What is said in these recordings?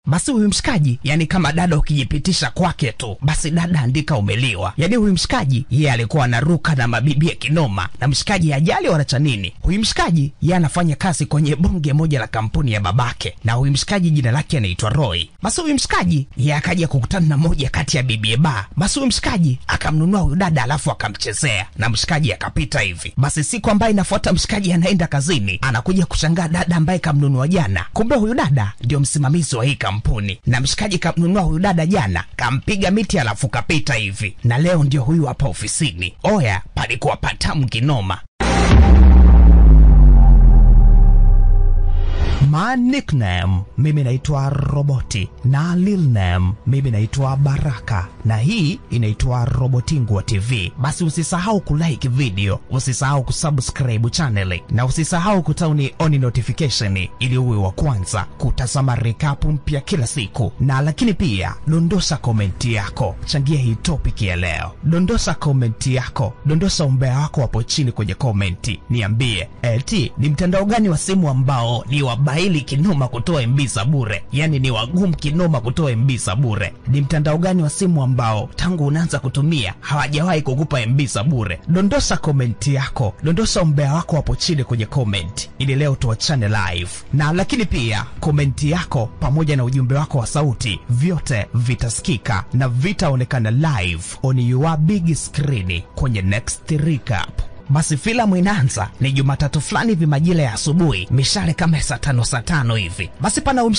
Basi huyu mshikaji, yani kama dada ukijipitisha kwake tu, basi dada andika umeliwa. Yani huyu mshikaji yeye alikuwa anaruka na mabibie kinoma, na mshikaji ajali wala cha nini. Huyu mshikaji yeye anafanya kazi kwenye bonge moja la kampuni ya babake, na huyu mshikaji jina lake anaitwa Roy. Basi huyu mshikaji yeye akaja kukutana na moja kati ya bibie ba. Basi huyu mshikaji akamnunua huyu dada alafu akamchezea, na mshikaji akapita hivi. Basi siku ambayo inafuata mshikaji anaenda kazini, anakuja kushangaa dada ambaye kamnunua jana, kumbe huyu dada ndio msimamizi wa hii kampuni, na mshikaji kamnunua huyu dada jana, kampiga miti alafu kapita hivi, na leo ndio huyu hapa ofisini. Oya, palikuwa patamu kinoma. My nickname mimi naitwa Roboti, na lil name mimi naitwa Baraka, na hii inaitwa Robotingwa TV. Basi usisahau kulike video, usisahau kusubscribe channel, na usisahau kutauni on notification ili uwe wa kwanza kutazama recap mpya kila siku. Na lakini pia dondosha komenti yako, changia hii topic ya leo. Dondosha komenti yako, dondosha umbea wako hapo chini kwenye komenti. Niambie, eti ni mtandao gani wa simu ambao ni wabaili kinoma kutoa MB za bure? Yani ni wagumu kinoma kutoa MB za bure. Ni mtandao gani wa simu ambao tangu unaanza kutumia hawajawahi kukupa MB za bure? Dondosha komenti yako, dondosha umbea wako hapo chini kwenye comment ili leo tuachane live. Na lakini pia komenti yako pamoja na ujumbe wako wa sauti vyote vitasikika na vitaonekana live on your big screen kwenye next recap. Basi filamu inaanza ni Jumatatu fulani hivi majira ya asubuhi, mishale kama saa 5 hivi. Basi pana huyu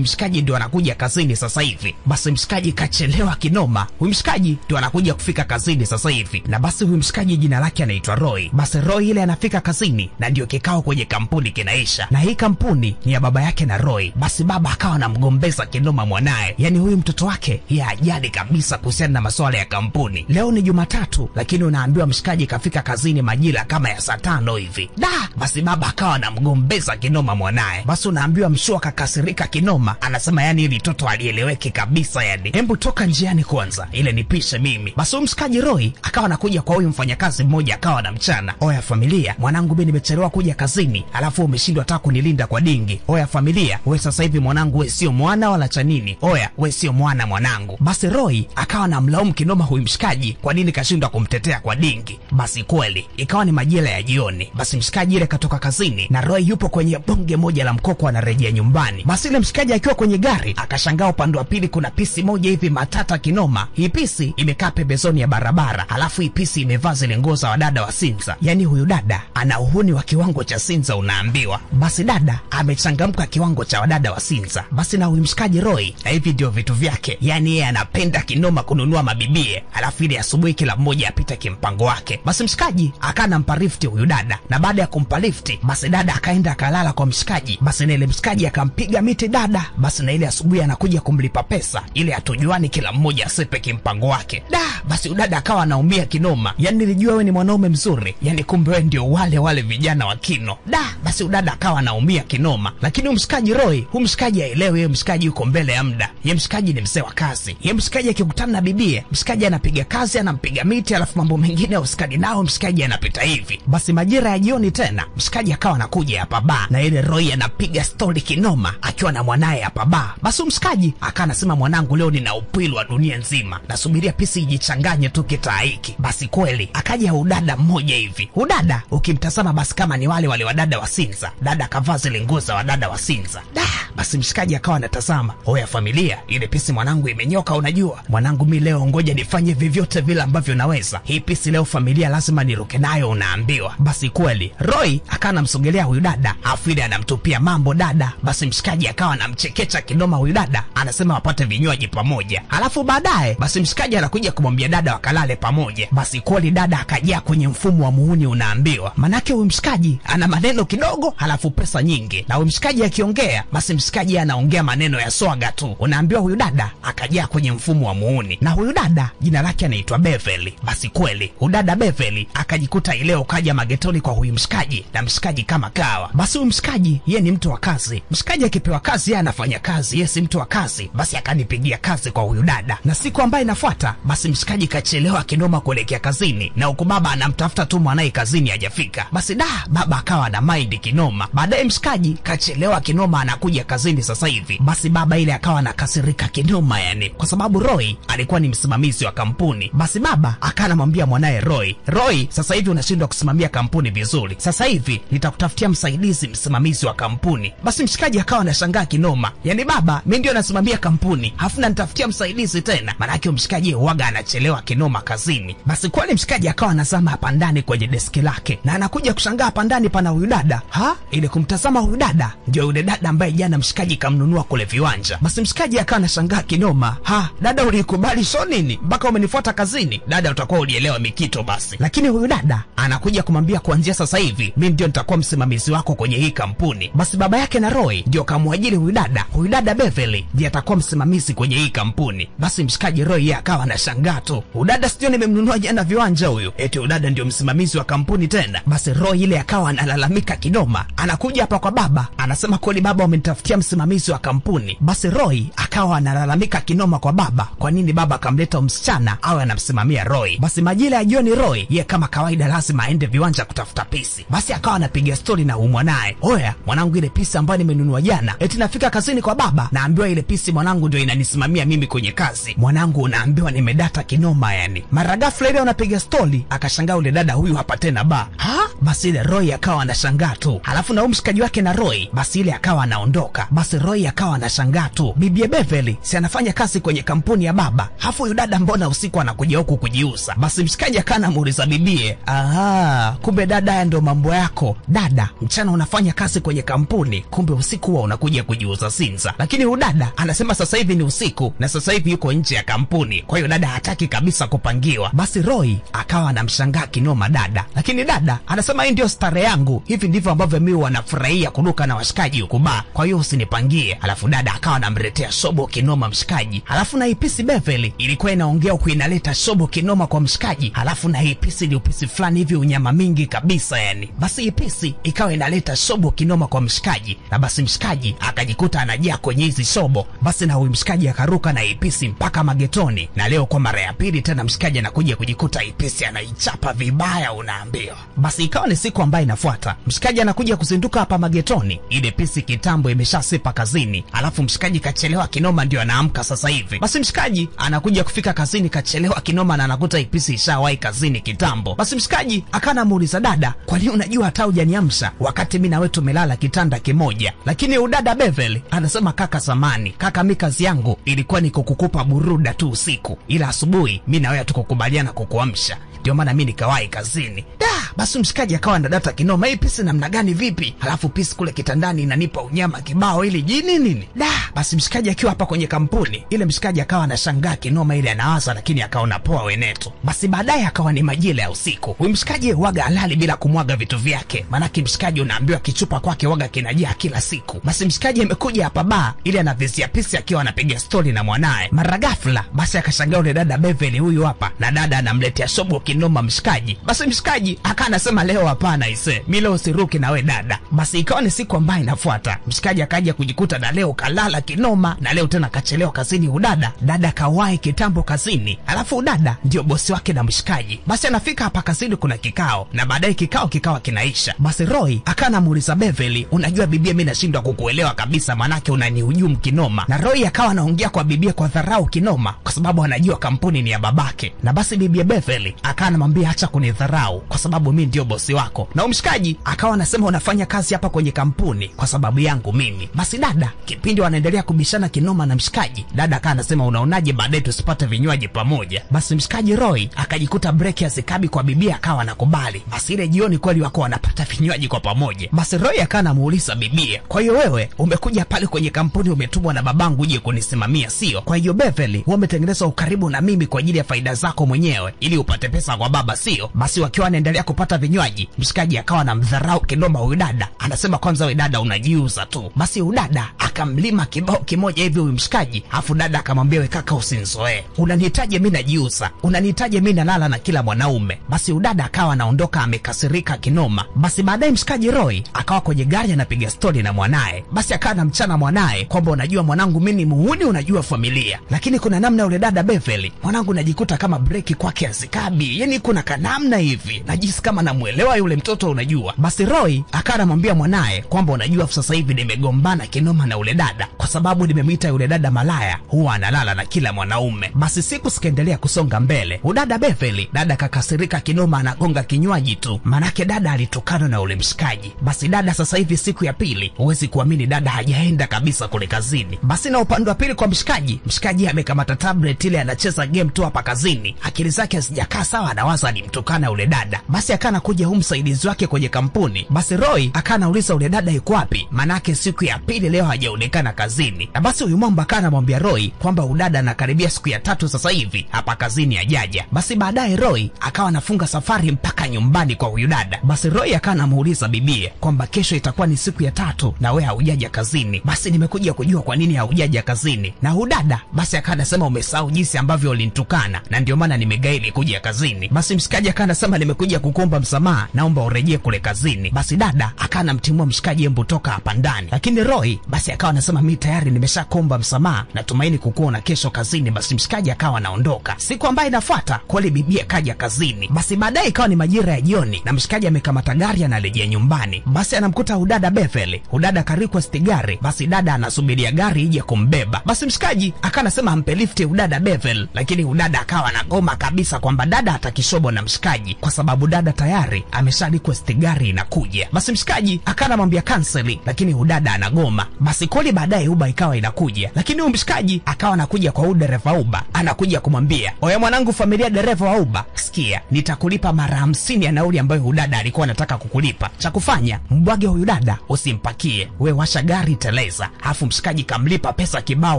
mshikaji ndio anakuja kazini sasa hivi. Basi mshikaji kachelewa kinoma, huyu mshikaji ndio anakuja kufika kazini sasa hivi. Na basi huyu mshikaji jina lake anaitwa Roy. Basi Roy ile anafika kazini na ndio kikao kwenye kampuni kinaisha. Na hii kampuni ni ya baba yake na Roy. Basi baba akawa anamgombeza kinoma mwanae. Yani huyu mtoto wake yeye hajali kabisa kuhusiana na masuala ya kampuni. Leo ni Jumatatu, lakini unaambiwa mshikaji kafika kazini majira kama ya saa 5 hivi. Da, basi baba akawa anamgombeza kinoma mwanae. Basi unaambiwa mshua kakasirika kinoma, anasema yani hili toto alieleweki kabisa yani. Hebu toka njiani kwanza, ile nipishe mimi. Basi mshikaji Roy akawa anakuja kwa huyu mfanyakazi mmoja akawa anamchana. Oya familia, mwanangu mimi nimechelewa kuja kazini, alafu umeshindwa hata kunilinda kwa dingi. Oya familia, wewe sasa hivi mwanangu wewe sio mwana wala cha nini. Oya, wewe sio mwana mwanangu. Basi Roy akawa anamlaumu kinoma huyu mshikaji kwa nini kashindwa kumtetea kwa dingi. Basi kweli ikawa ni majira ya jioni. Basi mshikaji ile katoka kazini na Roy yupo kwenye bonge moja la mkoko anarejea nyumbani. Basi ile mshikaji akiwa kwenye gari akashangaa upande wa pili kuna pisi moja hivi matata kinoma. Hii pisi imekaa pembezoni ya barabara, alafu hii pisi imevaa zile nguo za wadada wa Sinza. Yani huyu dada ana uhuni wa kiwango cha Sinza unaambiwa. Basi dada amechangamka kiwango cha wadada wa Sinza. Basi na huyu mshikaji Roy, na hivi ndio vitu vyake. Yani yeye anapenda kinoma kununua mabibie, alafu ile asubuhi kila mmoja apita kimpango wake. Basi mshikaji akana mpa lift huyu dada, na baada ya kumpa lift basi dada akaenda akalala kwa mshikaji. Basi na ile mshikaji akampiga miti dada. Basi na ile asubuhi anakuja kumlipa pesa ile hatujuani, kila mmoja asepe kimpango wake. Da, basi dada akawa anaumia kinoma. Yani nilijua wewe ni mwanaume mzuri, yani kumbe wewe ndio wale wale vijana wa kino. Da, basi dada akawa anaumia kinoma. Lakini mshikaji Roy, huyu mshikaji haelewi, yeye mshikaji yuko mbele ya muda. Yeye mshikaji ni mzee wa kazi. Yeye mshikaji akikutana na bibie, mshikaji anapiga kazi, anampiga miti, alafu mambo mengine usikadi nao mshikaji anapita hivi. Basi majira ya jioni tena mshikaji akawa anakuja hapa ba, na ile Roy anapiga story kinoma akiwa na mwanae hapa ba. Basi mshikaji akawa anasema mwanangu leo nina upwili wa dunia nzima, nasubiria pisi ijichanganye tu kitaa hiki. Basi kweli akaja udada mmoja hivi. Udada ukimtazama basi kama ni wale wale wadada wa Sinza. Dada kavaa zile nguo za wadada wa Sinza. Da, basi mshikaji akawa anatazama. Oya familia, ile pisi mwanangu imenyoka unajua. Mwanangu mimi leo ngoja nifanye vyovyote vile ambavyo naweza. Hii pisi leo familia lazima niruke nayo unaambiwa. Basi kweli Roy akawa anamsogelea huyu dada, afu ile anamtupia mambo dada. Basi mshikaji akawa anamchekecha kinoma huyu dada, anasema wapate vinywaji pamoja. Alafu baadaye basi mshikaji anakuja kumwambia dada wakalale pamoja. Basi kweli dada akajia kwenye mfumo wa muhuni unaambiwa. Manake huyu mshikaji ana maneno kidogo halafu pesa nyingi. Na huyu mshikaji akiongea basi mshikaji anaongea maneno ya swaga tu. Unaambiwa huyu dada akajia kwenye mfumo wa muhuni. Na huyu dada jina lake anaitwa Beverly. Basi kweli huyu dada Beverly akaja akajikuta ileo kaja magetoni kwa huyu mshikaji, na mshikaji kama kawa. Basi huyu mshikaji ye ni mtu wa kazi. Mshikaji akipewa kazi yeye anafanya kazi, yeye si mtu wa kazi. Basi akanipigia kazi kwa huyu dada. Na siku ambayo inafuata basi mshikaji kachelewa kinoma kuelekea kazini, na huku baba anamtafuta tu mwanae kazini hajafika. Basi da baba akawa na mind kinoma. Baadaye mshikaji kachelewa kinoma anakuja kazini sasa hivi. Basi baba ile akawa anakasirika kinoma yani, kwa sababu Roy alikuwa ni msimamizi wa kampuni. Basi baba akanamwambia mwanae Roy, Roy sasa hivi unashindwa kusimamia kampuni vizuri, sasa hivi nitakutafutia msaidizi msimamizi wa kampuni. Basi mshikaji akawa anashangaa kinoma, yani baba mimi ndio nasimamia kampuni halafu nitafutia msaidizi tena? Maana mshikaji huaga anachelewa kinoma kazini. Basi kwani mshikaji akawa anazama hapa ndani kwenye deski lake, na anakuja kushangaa hapa ndani pana huyu dada. Ha, ile kumtazama huyu dada ndio yule dada ambaye jana mshikaji kamnunua kule viwanja. Basi mshikaji akawa anashangaa kinoma, ha dada ulikubali so nini mpaka umenifuata kazini? Dada utakuwa ulielewa mikito basi. Lakini huyu dada anakuja kumwambia kuanzia sasa hivi mimi ndio nitakuwa msimamizi wako kwenye hii kampuni. Basi baba yake na Roy ndio kamwajiri huyu dada. Huyu dada Beverly ndiye atakuwa msimamizi kwenye hii kampuni. Basi mshikaji Roy yeye akawa anashangaa tu, udada sio nimemnunua jana viwanja huyu, eti udada ndio msimamizi wa kampuni tena? Basi Roy ile akawa analalamika kinoma. Anakuja hapa kwa baba anasema kweli baba umenitafutia msimamizi wa kampuni. Basi Roy akawa analalamika kinoma kwa baba, kwa nini baba akamleta msichana awe anamsimamia Roy. Basi majira ya jioni Roy ye kama kawaida lazima aende viwanja kutafuta pisi. Basi akawa anapiga story na huyu mwanae, oya mwanangu ile pisi ambayo nimenunua jana, eti nafika kazini kwa baba naambiwa ile pisi mwanangu ndio inanisimamia mimi kwenye kazi. Mwanangu unaambiwa nimedata kinoma yani. Mara ghafla ile anapiga story akashangaa ule dada huyu hapa tena ba. Ha? Basi ile Roy akawa anashangaa tu. Halafu na mshikaji wake na Roy basi ile akawa anaondoka. Basi Roy akawa anashangaa tu. Bibi Beverly si anafanya kazi kwenye kampuni ya baba, halafu huyu dada mbona usiku anakuja huku kujiuza? Basi mshikaji akawa anamuuliza bibie, aha, kumbe dada haya ndio mambo yako. Dada mchana unafanya kazi kwenye kampuni, kumbe usiku huwa unakuja kujiuza Sinza. Lakini huyu dada anasema sasa hivi ni usiku na sasa hivi yuko nje ya kampuni, kwa hiyo dada hataki kabisa kupangiwa. Basi Roy akawa anamshangaa kinoma dada, lakini dada anasema hii ndio stare yangu, hivi ndivyo ambavyo mimi wanafurahia kuruka na washikaji huko ba, kwa hiyo usinipangie. Alafu dada akawa anamletea sobo kinoma mshikaji. Alafu na ipisi Beverly ilikuwa inaongea huku inaleta sobo kinoma kwa mshikaji. Alafu na ipisi ni upisi fulani hivi unyama mingi kabisa yani. Basi ipisi ikawa inaleta sobo kinoma kwa mshikaji, na basi mshikaji akajikuta anajia kwenye hizi sobo. Basi na huyu mshikaji akaruka na ipisi mpaka magetoni, na leo kwa mara ya pili tena mshikaji anakuja kujikuta ipisi anaichapa vibaya unaambiwa. Basi ikawa ni siku ambayo inafuata mshikaji anakuja kuzinduka hapa magetoni, ile pisi kitambo imeshasipa kazini. Alafu mshikaji kachelewa kinoma ndio anaamka sasa hivi. Basi mshikaji anakuja kufika kazini kachelewa kinoma na anakuta ipisi ishawahi kazini kitambo. Basi mshikaji akana muuliza dada, kwa nini unajua hata hujaniamsha wakati mimi na wewe tumelala kitanda kimoja? Lakini udada Beverly anasema kaka samani, kaka mimi kazi yangu ilikuwa ni kukukupa buruda tu usiku, ila asubuhi mimi na wewe tukukubaliana kukuamsha, ndio maana mimi nikawahi kazini. Da, basi mshikaji akawa anadata kinoma, hii pisi namna gani vipi? Halafu pisi kule kitandani inanipa unyama kibao ili jini nini? Da, basi mshikaji akiwa hapa kwenye kampuni ile mshikaji akawa anashangaa kinoma ile anawaza, lakini akaona poa wenetu. Basi baadaye akawa ni majira ya usiku. Huyu mshikaji huaga halali bila kumwaga vitu vyake, maana mshikaji unaambiwa kichupa kwake huaga kinajaa kila siku. Basi mshikaji amekuja hapa ba ile anavizia pisi akiwa anapiga story na mwanae. Mara ghafla basi akashangaa ule dada Beverly huyu hapa, na dada anamletea sobo kinoma mshikaji. Basi mshikaji akawa anasema leo hapana ise, mimi leo siruki na we dada. Basi ikawa ni siku ambayo inafuata mshikaji akaja kujikuta na leo kalala kinoma, na leo tena kachelewa kazini udada. Dada kawahi kitambo kazini, alafu udada ndio bosi wake na mshikaji. Basi anafika hapa kazini kuna kikao, na baadaye kikao kikawa kinaisha. Basi Roy akawa anamuuliza Beverly, unajua bibie mimi nashindwa kukuelewa kabisa, manake unanihujumu kinoma. Na Roy akawa anaongea kwa bibie kwa dharau kinoma, kwa sababu anajua kampuni ni ya babake. Na basi bibie Beverly akawa anamwambia acha kunidharau kwa sababu mimi ndio bosi wako. Na mshikaji akawa anasema unafanya kazi hapa kwenye kampuni kwa sababu yangu mimi. Basi dada kipindi wanaendelea kubishana kinoma na mshikaji, dada akawa anasema unaonaje baadaye tusipate vinywaji pamoja. Basi mshikaji Roy akajikuta break ya zikabi kwa bibia akawa anakubali. Basi ile jioni kweli wako wanapata vinywaji kwa pamoja. Basi Roy akawa anamuuliza bibia, kwa hiyo wewe umekuja pale kwenye kampuni umetumwa na babangu uje kunisimamia sio? Kwa hiyo Beverly wewe umetengeneza ukaribu na mimi kwa ajili ya faida zako mwenyewe ili upate pesa pesa kwa baba sio? Basi wakiwa wanaendelea kupata vinywaji, mshikaji akawa anamdharau kinoma huyu dada. Anasema kwanza wewe dada unajiuza tu. Basi huyu dada akamlima kibao kimoja hivi huyu mshikaji, afu dada akamwambia we kaka usinizoee. Unanihitaji mimi najiuza? Unanihitaji mimi nalala na kila mwanaume? Basi huyu dada akawa anaondoka amekasirika kinoma. Basi baadaye mshikaji Roy akawa kwenye gari anapiga story na mwanae. Basi akawa anamchana mwanae kwamba unajua mwanangu mimi ni muhuni, unajua familia. Lakini kuna namna yule dada Beverly, mwanangu najikuta kama breki kwake azikabi. Yaani kuna kanamna hivi. Najisi kama namuelewa yule mtoto unajua. Basi Roy akawa anamwambia mwanae kwamba unajua sasa hivi nimegombana kinoma na yule dada kwa sababu nimemuita yule dada malaya, huwa analala na kila mwanaume. Basi siku sikaendelea kusonga mbele. Udada Beverly, dada kakasirika kinoma, anagonga kinywaji tu. Manake dada alitukana na ule mshikaji. Basi dada sasa hivi siku ya pili, huwezi kuamini dada hajaenda kabisa kule kazini. Basi na upande wa pili kwa mshikaji, mshikaji amekamata tablet ile anacheza game tu hapa kazini. Akili zake hazijakaa sawa, anawaza alimtukana ule dada. Basi akana kuja huyu msaidizi wake kwenye kampuni. Basi Roy akanauliza ule dada yuko wapi? Manake siku ya pili leo hajaonekana kazini. Na basi huyu mwamba akanamwambia Roy kwamba udada anakaribia siku ya tatu sasa hivi hapa kazini hajaja. Basi baadaye Roy akawa anafunga safari mpaka nyumbani kwa huyu dada. Basi Roy akanamuuliza bibie kwamba kesho itakuwa ni siku ya tatu na wewe haujaja kazini. Basi nimekuja kujua kwa nini haujaja kazini. Na huyu dada basi akanasema umesahau jinsi ambavyo ulinitukana na ndio maana nimegaili kuja kazini. Basi mshikaji akanasema nimekuja kukuomba msamaha, naomba urejee kule kazini. Basi dada akanamtimua mshikaji, embu toka hapa ndani. Lakini Roy basi akawa anasema mimi tayari nimeshakomba msamaha, natumaini kukuona kesho kazini. Basi mshikaji akawa anaondoka. Siku ambayo inafuata kweli bibie kaja kazini. Basi baadaye ikawa ni majira ya jioni na mshikaji amekamata gari anarejea nyumbani. Basi anamkuta udada Beverly. Udada ka request gari. Basi dada anasubiria gari ije kumbeba. Basi mshikaji akanasema ampe lift udada Beverly, lakini udada akawa anagoma kabisa kwamba dada atakishobo na mshikaji kwa sababu dada tayari amesha request gari inakuja. Basi mshikaji akanamwambia cancel, lakini udada anagoma. Basi kweli baadaye Uber ikawa inakuja, lakini huyu mshikaji akawa anakuja kwa dereva Uber, anakuja kumwambia oya mwanangu, familia dereva wa Uber, sikia, nitakulipa mara 50 ya nauli ambayo udada alikuwa anataka kukulipa. Cha kufanya mbwage huyu dada usimpakie, we washa gari teleza. Afu mshikaji kamlipa pesa kibao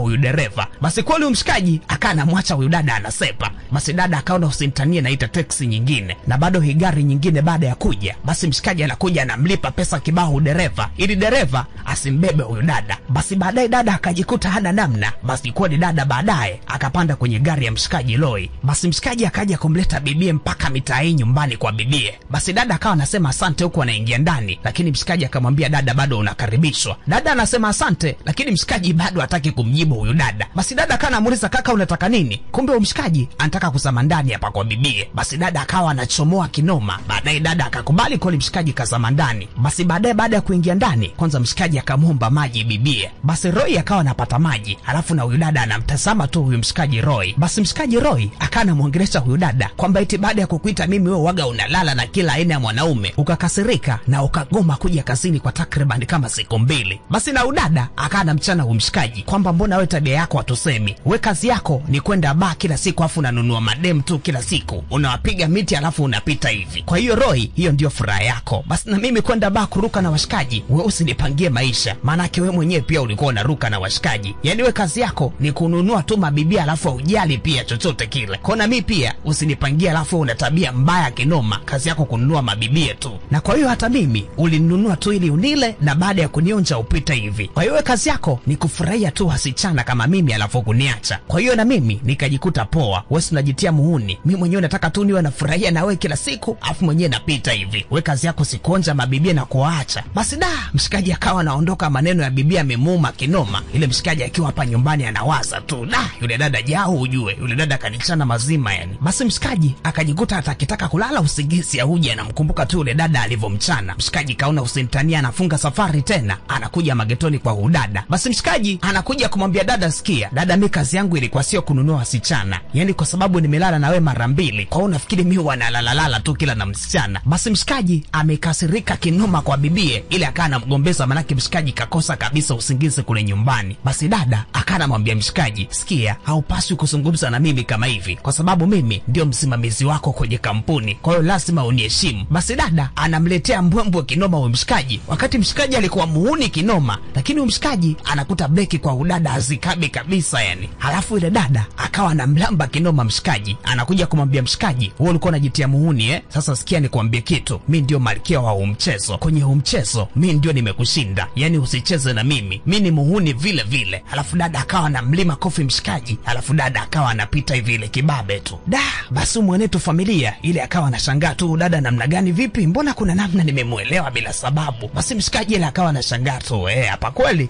huyu dereva. Basi kweli huyu mshikaji akawa anamwacha huyu dada anasepa. Basi dada akaona usimtanie, naita taxi nyingine, na bado hii gari nyingine baada ya kuja, basi mshikaji anakuja anamlipa pesa kibao dereva ili dereva asimbebe huyu dada. Basi baadaye dada akajikuta hana namna. Basi kweli dada baadaye akapanda kwenye gari ya mshikaji Roy. Basi mshikaji akaja kumleta bibie mpaka mitaa nyumbani kwa bibie. Basi dada akawa anasema asante huku anaingia ndani, lakini mshikaji akamwambia dada bado unakaribishwa. Dada anasema asante, lakini mshikaji bado hataki kumjibu huyu dada. Basi dada akawa anamuuliza kaka unataka nini? Kumbe mshikaji anataka kuzama ndani hapa kwa bibie. Basi dada akawa anachomoa kinoma. Baadaye dada akakubali kweli, mshikaji kazama ndani. Basi baadaye baada ya kuingia ndani, kwanza mshikaji akamwomba maji bibie. Basi Roy akawa anapata maji, halafu na huyu dada anamtazama tu huyu mshikaji Roy. Basi mshikaji Roy akawa anamuongelesha huyu dada kwamba eti baada ya kukuita mimi wewe waga unalala na kila aina ya mwanaume, ukakasirika na ukagoma kuja kazini kwa takriban kama siku mbili. Basi na udada akawa anamchana huyu mshikaji kwamba mbona wewe tabia yako hatusemi, wewe kazi yako ni kwenda baa kila siku afu unanunua madem tu kila siku, unawapiga miti alafu unapita hivi. Kwa hiyo Roy, hiyo ndio furaha yako. Basi na mimi kwenda baa kuruka na washikaji, wewe usinipangie maisha, maana wewe mwenyewe pia ulikuwa unaruka na washikaji. Yaani wewe kazi yako ni kununua tu mabibia alafu hujali pia chochote kile. Kwa na mimi pia usinipangie, alafu una tabia mbaya kinoma, kazi yako kununua mabibia tu. Na kwa hiyo hata mimi ulinunua tu ili unile na baada ya kunionja upita hivi. Kwa hiyo kazi yako ni kufurahia tu wasichana kama mimi alafu kuniacha. Kwa hiyo na mimi nikajikuta poa, wewe unajitia muhuni, mimi mwenyewe nataka tu niwe nafurahia na wewe kila siku afu mwenyewe napita hivi. Wewe kazi yako sikonja mabibia na kuacha. Basi da, mshikaji akawa anaondoka, maneno ya bibia amemuuma kinoma. Ile mshikaji akiwa hapa nyumbani anawaza tu, da yule dada jao ujue, yule dada kanichana mazima yani. Basi mshikaji akajikuta atakitaka kulala usingizi auje, anamkumbuka tu yule dada alivomchana. Mshikaji kaona usimtania, anafunga safari tena, anakuja magetoni kwa udada. Basi mshikaji anakuja kumwambia dada, sikia dada, mimi kazi yangu ilikuwa sio kununua wasichana, yani kwa sababu nimelala na wewe mara mbili, kwa hiyo unafikiri mimi huwa nalalalala tu kila na msichana. Basi mshikaji amekasirika kinoma kwa bibie, ile akawa anamgombeza, manake mshikaji kakosa kabisa usingizi kule nyumbani. Basi dada akawa anamwambia mshikaji, sikia, haupaswi kuzungumza na mimi kama hivi kwa sababu mimi ndio msimamizi wako kwenye kampuni, kwa hiyo lazima uniheshimu. Basi dada anamletea mbwembwe kinoma huyo mshikaji, wakati mshikaji alikuwa muuni kinoma, lakini mshikaji anakuta breki kwa udada azikabi kabisa yani. Halafu ile dada akawa anamlamba kinoma mshikaji, anakuja kumwambia mshikaji mshikaji, wewe ulikuwa unajitia muhuni Sasa sikia nikwambie kitu, mimi ndio malkia wa mchezo. Kwenye mchezo mimi ndio nimekushinda, yani usicheze na mimi, mimi ni muhuni vile vile. Halafu dada akawa na mlima kofi mshikaji, halafu dada akawa anapita hivi ile kibabe tu. Da, basi mwenetu familia ile akawa anashangaa tu, dada namna gani vipi, mbona kuna namna nimemuelewa bila sababu. Basi mshikaji ile akawa anashangaa tu,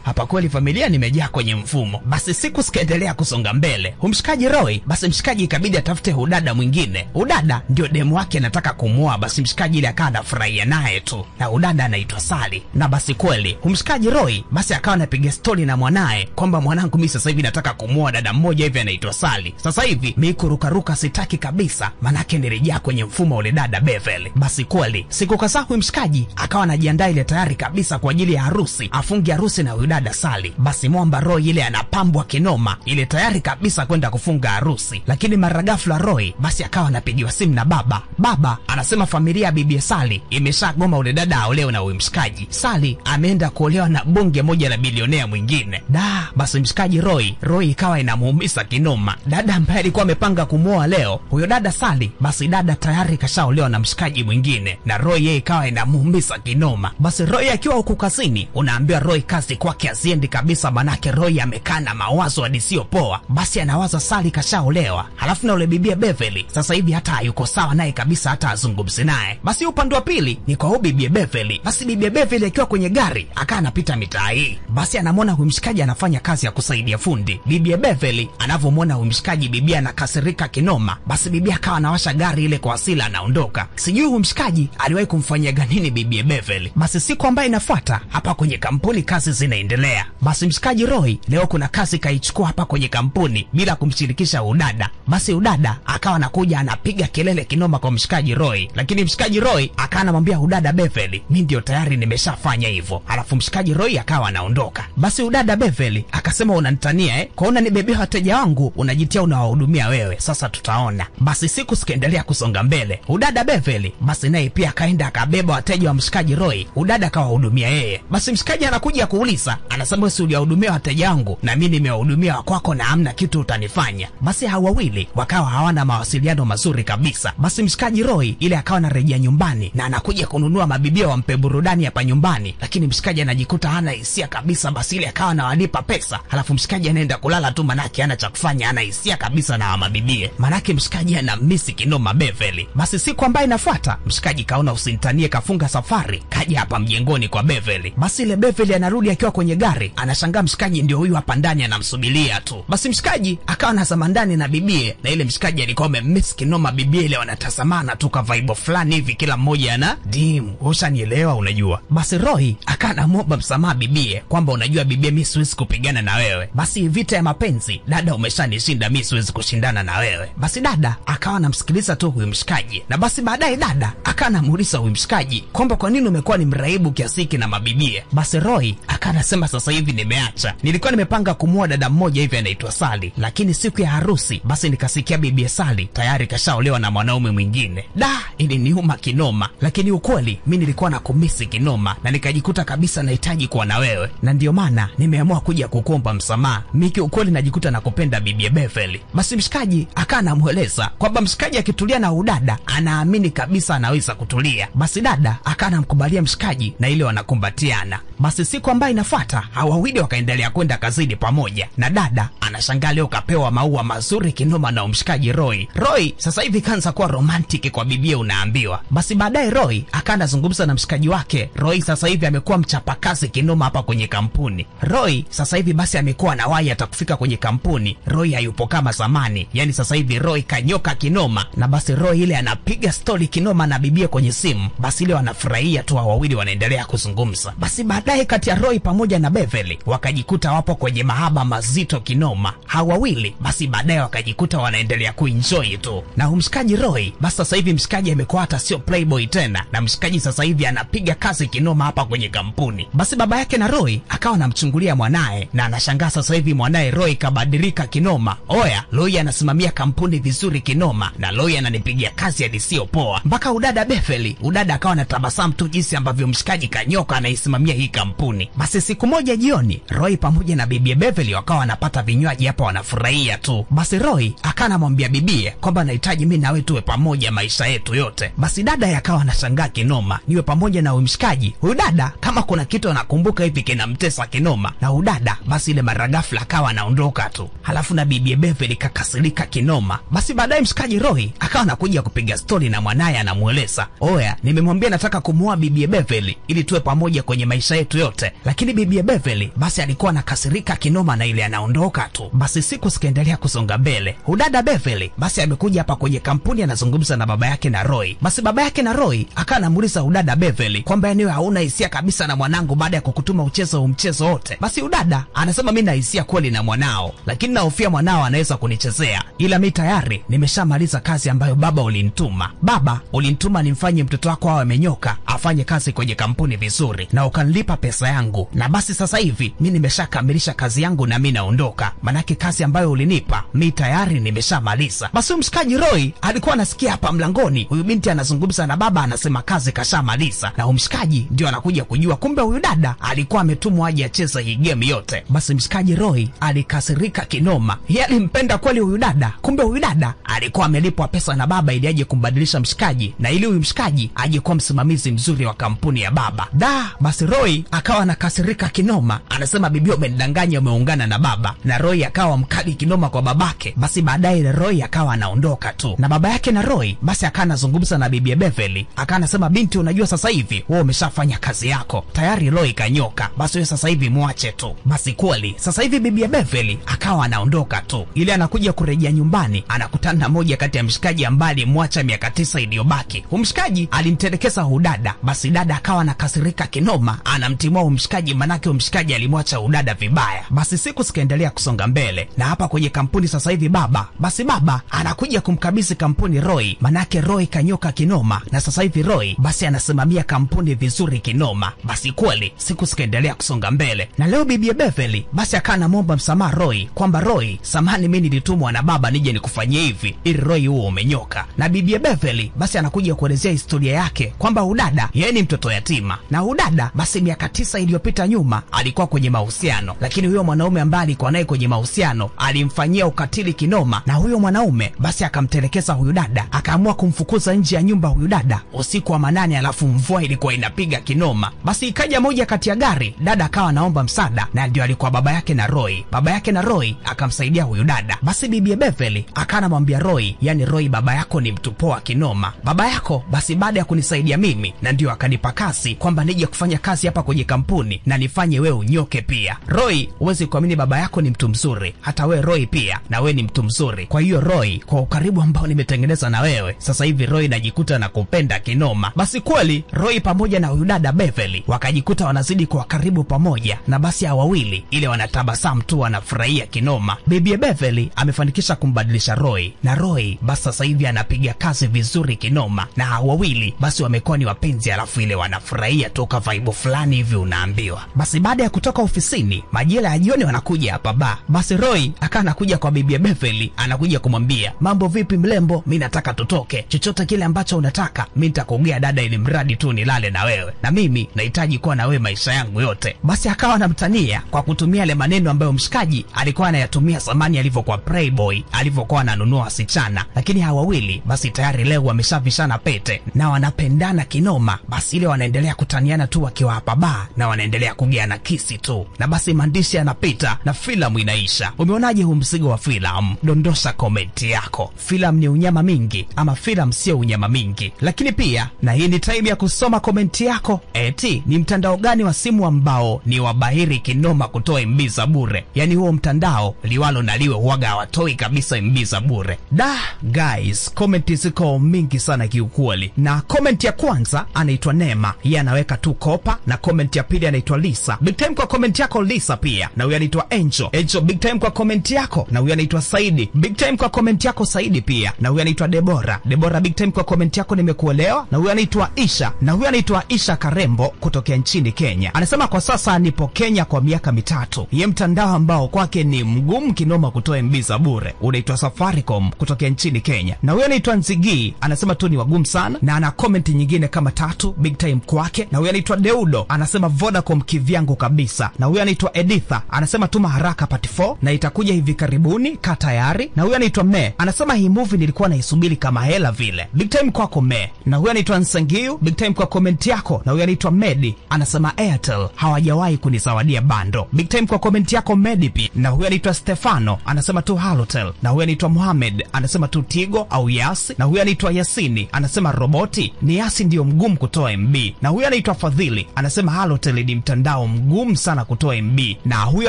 hapa kweli familia nimejaa kwenye mfumo. Basi siku sikaendelea kusonga mbele. Mshikaji Roy, basi mshikaji ikabidi atafute udada mwingine. Udada ndio demu wake anataka kumuoa. Basi mshikaji ile akawa anafurahia naye tu, na udada anaitwa Sally. Na basi kweli mshikaji Roy basi akawa anapiga story na mwanae kwamba mwanangu, mimi sasa hivi nataka kumuoa dada mmoja hivi anaitwa Sally. Sasa hivi mimi kurukaruka sitaki kabisa, manake nirejea kwenye mfumo ule dada Beverly. Basi kweli siku kadhaa mshikaji akawa anajiandaa ile tayari kabisa kwa ajili ya harusi, afunge harusi na huyu dada Sally. Basi mwamba Roy ile anapambwa kinoma ile tayari kabisa kwenda kufunga harusi. Lakini mara ghafla Roy basi akawa anapigiwa simu na baba. Baba anasema familia ya bibi Sally imeshagoma ule dada aolewe na huyu mshikaji. Sally ameenda kuolewa na bonge moja la bilionea mwingine. Da, basi mshikaji Roy ikawa inamuumiza kinoma. Dada ambaye alikuwa amepanga kumuoa leo, huyo dada Sally, basi dada tayari kashaolewa na mshikaji mwingine, na Roy yeye ikawa inamuumiza kinoma. Basi Roy akiwa huku kazini, unaambiwa Roy kazi kwake aziendi kabisa, manake Roy amekaa na mawazo hadi sio poa. Basi anawaza Sally kashaolewa, halafu na ule bibia Beverly sasa hivi hata hayuko sawa naye kabisa, hata azungumzi naye. Basi upande wa pili ni kwa huyu bibia Beverly. Basi bibia Beverly akiwa kwenye gari akaa anapita mitaa hii, basi anamwona huyu mshikaji anafanya kazi ya kusaidia fundi. Bibia Beverly anavyomwona huyu mshikaji, bibia anakasirika kinoma. Basi bibia akawa anawasha gari ile kwa hasira anaondoka. Sijui huyu mshikaji aliwahi kumfanyia nini bibia Beverly. Basi siku ambayo inafuata hapa kwenye kampuni kazi zinaendelea. Basi mshikaji Roy leo kuna kazi kaichukua hapa kwenye kampuni bila kumshirikisha udada. Basi udada akawa anakuja anapiga kelele kinoma kwa mshikaji Roy, lakini mshikaji Roy akawa anamwambia udada Beverly, mimi ndio tayari nimeshafanya hivyo. Alafu mshikaji Roy akawa anaondoka. Basi udada Beverly akasema unanitania kwa unanibebea wateja wangu, unajitia unawahudumia wewe, sasa tutaona. Basi siku sikaendelea kusonga mbele. Udada Beverly basi naye pia akaenda akabeba wateja wa mshikaji Roy, udada akawahudumia yeye. Basi mshikaji anakuja kuuliza, anasema wewe ulihudumia wateja wangu na mimi nimewahudumia kwako na hamna kitu utanifanya. Basi hawa wawili wakawa hawana mawasiliano mazuri kabisa. Basi mshikaji Roy ile akawa anarejea nyumbani na anakuja kununua mabibia wampe burudani hapa nyumbani, lakini mshikaji anajikuta hana hisia kabisa. Basi ile akawa anawalipa pesa, halafu mshikaji anaenda kulala tu, manake hana cha kufanya, hana hisia kabisa na mabibie, manake mshikaji ana miss kinoma Beverly. Basi siku ambayo inafuata mshikaji kaona usinitanie, kafunga safari kaja hapa mjengoni kwa Beverly. Basi ile Beverly anarudi akiwa kwenye gari, anashangaa mshikaji ndio huyu hapa ndani anamsubiria tu. Basi mshikaji akawa anazama ndani na bibie, na ile mshikaji alikuwa amemiss kinoma bibie, ile wanatazamana tu kwa vibe fulani hivi, kila mmoja ana dim, ushanielewa unajua. Basi Roy akawa anamwomba msamaha bibie kwamba unajua bibie, mimi siwezi kupigana na wewe, basi vita ya mapenzi dada umeshanishinda, mimi siwezi kushindana na wewe. Basi dada akawa anamsikiliza tu huyu mshikaji, na basi baadaye dada akawa anamuuliza huyu mshikaji kwamba kwa nini umekuwa ni mraibu kiasi hiki na mabibie. Basi Roy akawa anasema sasa hivi nimeacha, nilikuwa nimepanga kumuoa dada mmoja hivi anaitwa Sally, lakini siku ya harusi basi nikasikia bibi Sally tayari kashaolewa na mwanaume mwingine. Da, iliniuma kinoma, lakini ukweli mimi nilikuwa na kumisi kinoma na nikajikuta kabisa nahitaji kuwa na wewe, na ndio maana nimeamua kuja kukuomba msamaha. Mimi ukweli najikuta nakupenda bibi Beverly. Basi mshikaji akawa anamueleza kwamba mshikaji akitulia na udada anaamini kabisa anaweza kutulia. Basi dada akawa anamkubalia mshikaji na ile wanakumbatiana. Basi siku ambayo inafuata hawa wawili wakaendelea kwenda kazini pamoja, na dada anashangaa leo kapewa maua mazuri kinoma na mshikaji Roy. Roy sasa hivi kaanza kuwa romantic kwa bibie unaambiwa. Basi baadaye Roy akawa anazungumza na mshikaji wake. Roy sasa hivi amekuwa mchapakazi kinoma hapa kwenye kampuni. Roy sasa hivi basi amekuwa na wai atakufika kwenye kampuni. Roy hayupo kama zamani, yani sasa hivi Roy kanyoka kinoma. Na basi Roy ile anapiga story kinoma na bibie kwenye simu. Basi ile wanafurahia tu, wawili wanaendelea kuzungumza. Basi baadaye kati ya Roy pamoja na Beverly wakajikuta wapo kwenye mahaba mazito kinoma hawa wawili. Basi baadaye wakajikuta wanaendelea kuenjoy tu. Na mshikaji Roy basi sasa hivi mshikaji amekuwa hata sio playboy tena, na mshikaji sasa hivi anapiga kazi kinoma hapa kwenye kampuni. Basi baba yake na Roy akawa anamchungulia mwanae, na anashangaa sasa hivi mwanae Roy kabadilika kinoma. Oya, Roy anasimamia kampuni vizuri kinoma, na Roy ananipigia kazi hadi sio poa. Mpaka udada Beverly, udada akawa anatabasamu tu jinsi ambavyo mshikaji kanyoka anaisimamia hii kampuni. Basi siku moja jioni Roy pamoja na bibi Beverly wakawa wanapata vinywaji hapa, wanafurahia tu. Basi Roy akanamwambia bibie kwamba nahitaji mimi na wewe tuwe pamoja maisha yetu yote. Basi dada yakawa anashangaa kinoma, niwe pamoja na mshikaji huyu dada kama kuna kitu anakumbuka hivi kinamtesa kinoma. Na huyu dada basi ile mara ghafla akawa anaondoka tu. Halafu na bibi Beverly kakasirika kinoma. Basi baadaye mshikaji Roy akawa anakuja kupiga story na mwanaye, anamueleza, oya, nimemwambia nataka kumuoa bibi Beverly ili tuwe pamoja kwenye maisha yetu yote. Lakini bibi Beverly basi alikuwa anakasirika kinoma na ile anaondoka tu. Basi siku zikaendelea kusonga mbele. Hudada Beverly basi amekuja hapa kwenye kampuni, anazungumza na baba yake na Roy. Basi baba yake na Roy akawa anamuuliza hudada Beverly kwamba yani hauna hisia kabisa na mwanangu baada ya kukutuma uchezo mchezo wote. Basi hudada anasema mimi na hisia kweli na mwanao, lakini nahofia mwanao anaweza kunichezea, ila mimi tayari nimeshamaliza kazi ambayo baba ulinituma. Baba ulinituma nimfanye mtoto wako awe amenyoka, afanye kazi kwenye kampuni vizuri, na ukanilipa pesa yangu. Na basi sasa hivi mimi nimeshakamilisha kazi yangu na mimi naondoka, manake kazi ambayo ulinipa mimi tayari nimeshamaliza. Basi mshikaji Roy alikuwa anasikia hapa mlangoni huyu binti anazungumza na baba, anasema kazi kashamaliza, na mshikaji ndio anakuja kujua kumbe huyu dada alikuwa ametumwa aje acheze hii game yote. Basi mshikaji Roy alikasirika kinoma, yeye alimpenda kweli huyu dada, kumbe huyu dada alikuwa amelipwa pesa na baba ili aje kumbadilisha mshikaji na ili huyu mshikaji aje kuwa msimamizi mzuri wa kampuni ya baba. Da, basi Roy akawa anakasirika kinoma, anasema bibi umenidanganya, umeungana na baba. Na Roy akawa mkali kinoma kwa babake. Basi baadaye Roy akawa anaondoka tu, na baba yake na Roy basi akawa anazungumza na bibi Beverly, akawa anasema binti, unajua sasa hivi wewe umeshafanya kazi yako tayari, Roy kanyoka, basi wewe sasa hivi muache tu. Basi kweli sasa hivi bibi Beverly akawa anaondoka tu, ile anakuja kurejea nyumbani anakutana na moja kati ya mshikaji ambaye alimwacha miaka 9 iliyobaki. Mshikaji alimtelekeza hudada. Basi dada akawa anakasirika kinoma, anamtimua mshikaji manake mshikaji alimwacha hudada vibaya. Basi siku zikaendelea kusonga mbele, na hapa kwenye kampuni sasa hivi baba, basi baba anakuja kumkabidhi kampuni Roy, manake Roy kanyoka kinoma, na sasa hivi Roy basi anasimamia kampuni vizuri kinoma. Basi kweli siku zikaendelea kusonga mbele, na leo bibi Beverly basi akawa anamwomba msamaha Roy kwamba Roy, samahani, mimi nilitumwa na baba nije nikufanyie hivi ili Roy huo umenyoka. Na bibi Beverly basi anakuja kuelezea historia yake kwamba hudada yeye ni mtoto yatima, na hudada basi miaka 9 iliyopita nyuma alikuwa kwenye mahusiano, lakini huyo mwanaume ambaye alikuwa naye kwenye mahusiano alimfanyia ukatili kinoma, na huyo mwanaume basi akamtelekeza huyu dada, akaamua kumfukuza nje ya nyumba huyu dada usiku wa manane, alafu mvua ilikuwa inapiga kinoma. Basi ikaja moja kati ya gari, dada akawa anaomba msaada, na ndio alikuwa baba yake na Roy. Baba yake na Roy akamsaidia huyu dada. Basi bibi Beverly akanamwambia Roy, yani Roy, baba yako ni mtu poa kinoma, baba yako basi baada ya kunisaidia mimi na ndio akanipa kazi kwamba nije kufanya kazi hapa kwenye kampuni na nifanye wewe unyoke pia. Roy, huwezi kuamini, baba yako ni mtu mzuri, hata we Roy pia na we ni mtu mzuri. Kwa hiyo Roy, kwa ukaribu ambao nimetengeneza na wewe sasa hivi Roy najikuta na kupenda kinoma. Basi kweli Roy pamoja na huyu dada Beverly wakajikuta wanazidi kwa karibu pamoja, na basi hawa wawili ile wanatabasamu tu, wanafurahia kinoma. Bibi Beverly amefanikisha kumbadilisha Roy, na Roy basi sasa hivi anapiga kazi vizuri kinoma, na hawa wawili basi wamekuwa ni wapenzi, alafu ile wanafurahia toka vibe fulani hivi unaambiwa. Basi baada ya kutoka ofisini majira ya jioni wanakuja hapa ba. Basi Roy akawa anakuja kwa bibi Beverly, anakuja kumwambia mambo vipi mlembo, mimi nataka tutoke, chochote kile ambacho unataka mimi nitakugea dada, ili mradi tu nilale na wewe, na mimi nahitaji kuwa na wewe maisha yangu yote. Basi akawa anamtania kwa kutumia yale maneno ambayo mshikaji alikuwa anayatumia zamani alivyokuwa playboy, alivyokuwa ananunua wasichana. Lakini hawa wawili basi tayari leo wameshavishana pete na wanapendana kinoma. Basi ile wanaendelea kutaniana tu wakiwa hapa ba, na wanaendelea kugeana kisi tu, na basi maandishi yanapita na filamu inaisha. Umeonaje huu mzigo wa filamu? Dondosha komenti yako. Filamu ni unyama mingi ama filamu sio unyama mingi? Lakini pia na hii ni time ya kusoma komenti yako. Eti ni mtandao gani wa simu ambao ni wabahiri kinoma kutoa MB za bure? Yani huo mtandao liwalo na liwe huaga hawatoi kabisa MB za bure. Da guys, komenti ziko mingi sana kiukweli. Na komenti ya kwanza anaitwa Neema, yeye anaweka tu kopa, na komenti ya pili anaitwa Lisa. Big time kwa komenti yako Lisa pia. Na huyu anaitwa Angel. Angel, big time kwa komenti yako. Na huyu anaitwa Saidi. Big time kwa komenti yako Saidi pia. Na huyu anaitwa Debora. Debora, big time kwa komenti yako, nimekuelewa. Na huyu anaitwa Isha. Na huyu anaitwa Isha Karembo kutokea nchini Kenya. Anasema kwa sasa nipo Kenya kwa miaka 3. Ye mtandao ambao kwake ni mgumu kinoma kutoa MB za bure unaitwa Safaricom kutokea nchini Kenya. Na huyu anaitwa Nzigi, anasema tu ni wagumu sana, na ana comment nyingine kama 3, big time kwake. Na huyu anaitwa Deudo, anasema anasema Vodacom kivyangu kabisa. Na huyu anaitwa Editha anasema tuma haraka part 4 na itakuja hivi karibuni, ka tayari. Na huyu anaitwa Me anasema hii movie nilikuwa naisubiri kama hela vile. Big time kwako Me. Na huyu anaitwa Nsangiu, big time kwa comment yako. Na huyu anaitwa Medi anasema Airtel hawajawahi kunizawadia bando. Big time kwa comment yako Medi pia. Na huyu anaitwa Stefano anasema tu Halotel. Na huyu anaitwa Mohamed anasema tu Tigo au Yasi. Na huyu anaitwa Yasini anasema roboti ni Yasi ndio mgumu kutoa MB. Na huyu anaitwa Fadhili anasema Halotel ni mtandao mgumu sana kutoa MB. Na huyu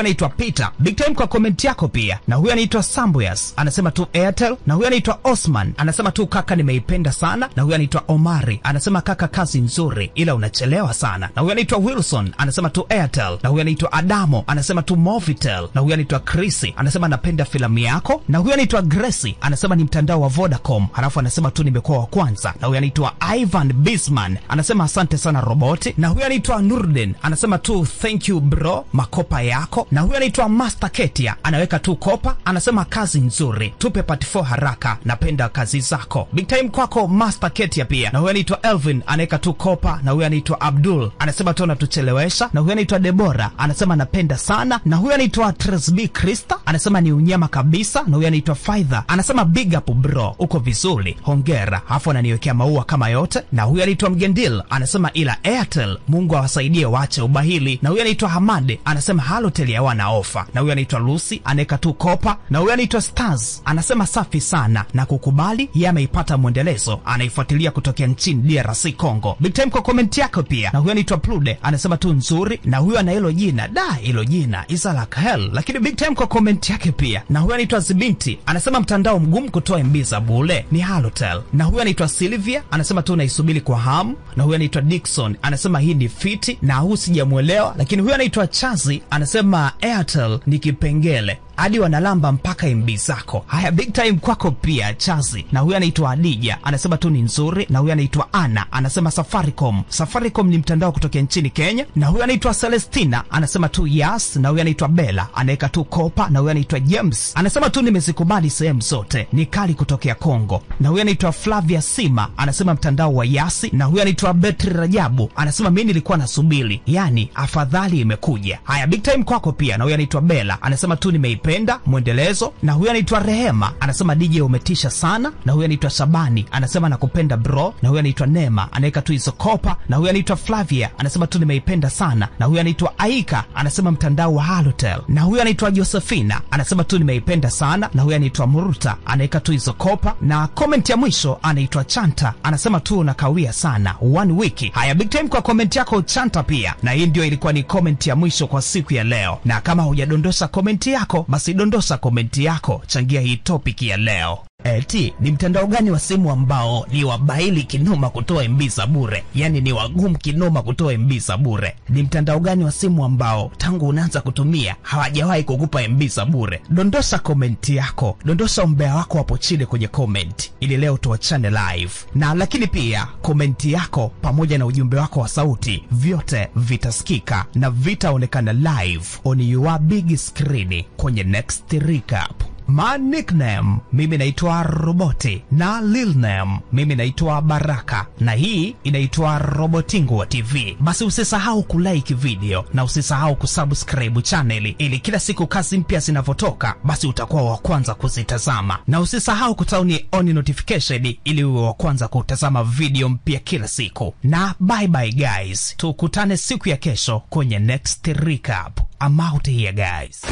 anaitwa Peter, big time kwa comment yako pia. Na huyu anaitwa Sambuyas anasema tu Airtel. Na huyu anaitwa Osman anasema tu kaka nimeipenda sana. Na huyu anaitwa Omari anasema kaka kazi nzuri ila unachelewa sana. Na huyu anaitwa Wilson anasema tu Airtel. Na huyu anaitwa Adamo anasema tu Movitel. Na huyu anaitwa Chris anasema napenda filamu yako. Na huyu anaitwa Gracie anasema ni mtandao wa Vodacom, halafu anasema tu nimekuwa wa kwanza. Na huyu anaitwa Ivan Bisman anasema asante sana roboti. Na huyu anaitwa Nurdin anasema tu thank you bro, makopa yako. Na huyu anaitwa Master Ketia anaweka tu kopa, anasema kazi nzuri, tupe part 4 haraka, napenda kazi zako. Big time kwako Master Ketia pia. Na huyu anaitwa Elvin anaweka tu kopa. Na huyu anaitwa Abdul anasema tu anatuchelewesha. Na huyu anaitwa Debora anasema napenda sana. Na huyu anaitwa Tresby Krista anasema ni unyama kabisa. Na huyu anaitwa Faidha anasema big up bro, uko vizuri, hongera, hapo ananiwekea maua kama yote. Na huyu anaitwa Mgendil anasema ila Airtel Mungu awasaidie waache ubahili. Na huyu anaitwa Hamad anasema Halotel hawana ofa. Na huyu anaitwa Lucy anaweka tu kopa. Na huyu anaitwa Stars anasema safi sana na kukubali, yeye ameipata mwendelezo, anaifuatilia kutokea nchini DRC Congo. Big time kwa comment yako pia. Na huyu anaitwa Plude anasema tu nzuri. Na huyu ana hilo jina da, hilo jina is like hell, lakini big time kwa comment yake pia. Na huyu anaitwa Zibinti anasema mtandao mgumu kutoa MB za bure ni Halotel. Na huyu anaitwa Sylvia anasema tu naisubiri kwa hamu. Na huyu anaitwa Dickson anasema hii ni fiti, na huyu sijamuelewa. Lakini huyu anaitwa Chazi anasema Airtel ni kipengele hadi wanalamba mpaka MB zako. Haya, big time kwako pia Chazi. Na huyu anaitwa Adija anasema tu ni nzuri. Na huyu anaitwa Anna anasema Safaricom. Safaricom ni mtandao kutoka nchini Kenya. Na huyu anaitwa Celestina anasema tu yes. Na huyu anaitwa Bella anaweka tu kopa. Na huyu anaitwa James anasema tu nimezikubali sehemu zote, ni kali kutokea Kongo. Na huyu anaitwa Flavia Sima anasema mtandao wa Yasi. Na huyu anaitwa Betri Rajabu anasema mimi nilikuwa nasubiri, yani afadhali imekuja. Haya, big time kwako pia. Na huyu anaitwa Bella anasema tu nimeipenda mwendelezo. Na huyu anaitwa Rehema anasema DJ umetisha sana. Na huyu anaitwa Shabani anasema nakupenda bro. Na huyu anaitwa Nema anaweka tu hizo kopa. Na huyu anaitwa Flavia anasema tu nimeipenda sana. Na huyu anaitwa Aika anasema mtandao wa Halotel. Na huyu anaitwa Josephina anasema tu nimeipenda sana. Na huyu anaitwa Muruta anaweka tu hizo kopa. Na comment ya mwisho anaitwa Chanta anasema tu unakawia sana 1 week. Haya, big time kwa comment yako Chanta pia. Na hii ndio ilikuwa ni comment ya mwisho kwa siku ya leo. Na kama hujadondosha comment yako, basi dondosha komenti yako, changia hii topic ya leo. Eti, ni mtandao gani wa simu ambao ni wabaili kinoma kutoa MB za bure? Yani ni wagumu kinoma kutoa MB za bure. Ni mtandao gani wa simu ambao tangu unaanza kutumia hawajawahi kukupa MB za bure? Dondosha komenti yako, dondosha umbea wako hapo chini kwenye comment ili leo tuachane live. Na lakini pia komenti yako pamoja na ujumbe wako wa sauti vyote vitasikika na vitaonekana live on your big screen kwenye next recap. My nickname, mimi naitwa Roboti, na lil name, mimi naitwa Baraka, na hii inaitwa Robotingwa TV. Basi usisahau kulike video na usisahau kusubscribe channel ili kila siku kazi mpya zinavotoka basi utakuwa wa kwanza kuzitazama. Na usisahau kutauni on notification ili uwe wa kwanza kutazama video mpya kila siku. Na bye bye guys, tukutane siku ya kesho kwenye next recap. I'm out here guys.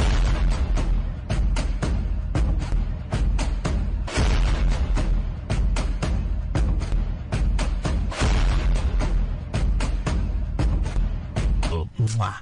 Mwah.